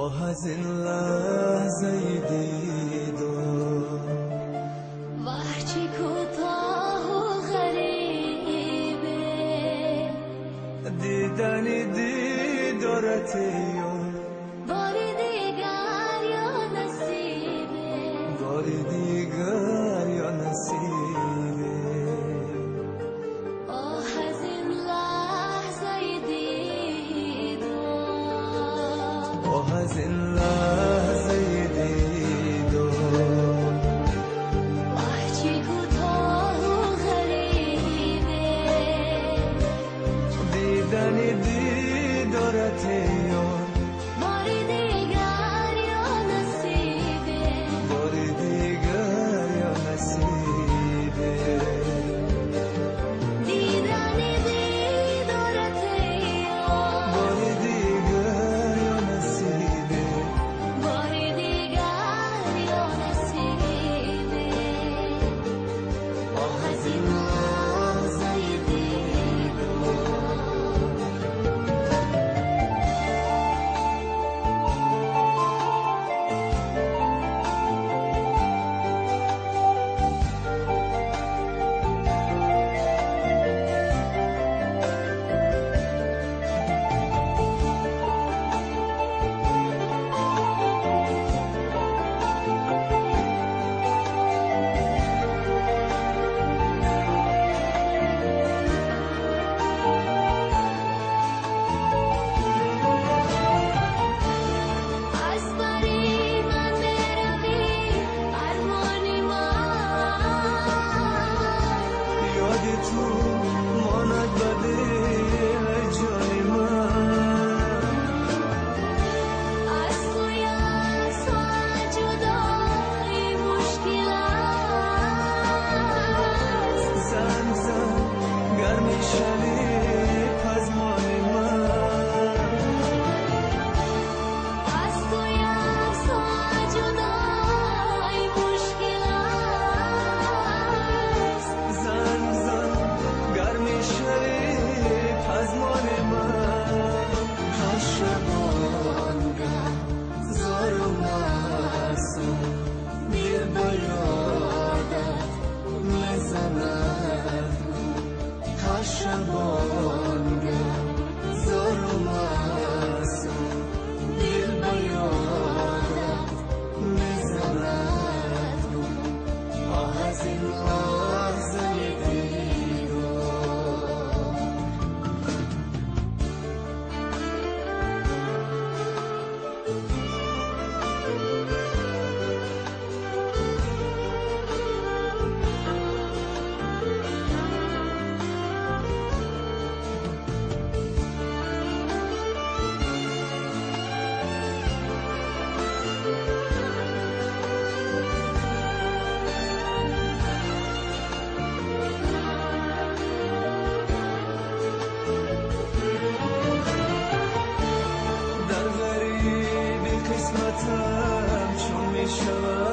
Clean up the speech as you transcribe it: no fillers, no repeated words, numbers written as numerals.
آه از این لحظه دیدار واه چه کوتاه و غریبه دیدن دیدارت یار بار دیگر یا نصیبه بار دیگر یا نصیبه آه از این لحظه دیدار آه از این لحظه دیدار واه چه کوتاه و غریبه دیدن دیدارت یار بار دیگر یا نصیبه بار دیگر یا نصیبه دیدن دیدارت یار بار دیگر یا نصیبه بار دیگر یا نصیبه آه از این لحظه دیدار. از بری من بروی ارمان من یاد تو ماند به دل جان من از تو یک ساعت جدایی مشکل است زنگ زن گر میشوی پزمان من از تو یک ساعت جدایی مشکل است زنگ زن گر میشوی پزمان من هر شبانگه زار و معصوم دل به یادت میزند هر شبانگه زار و معصوم دل به یادت میزند آه از این لحظه دیدار. در غریبی قسمتم چون میشود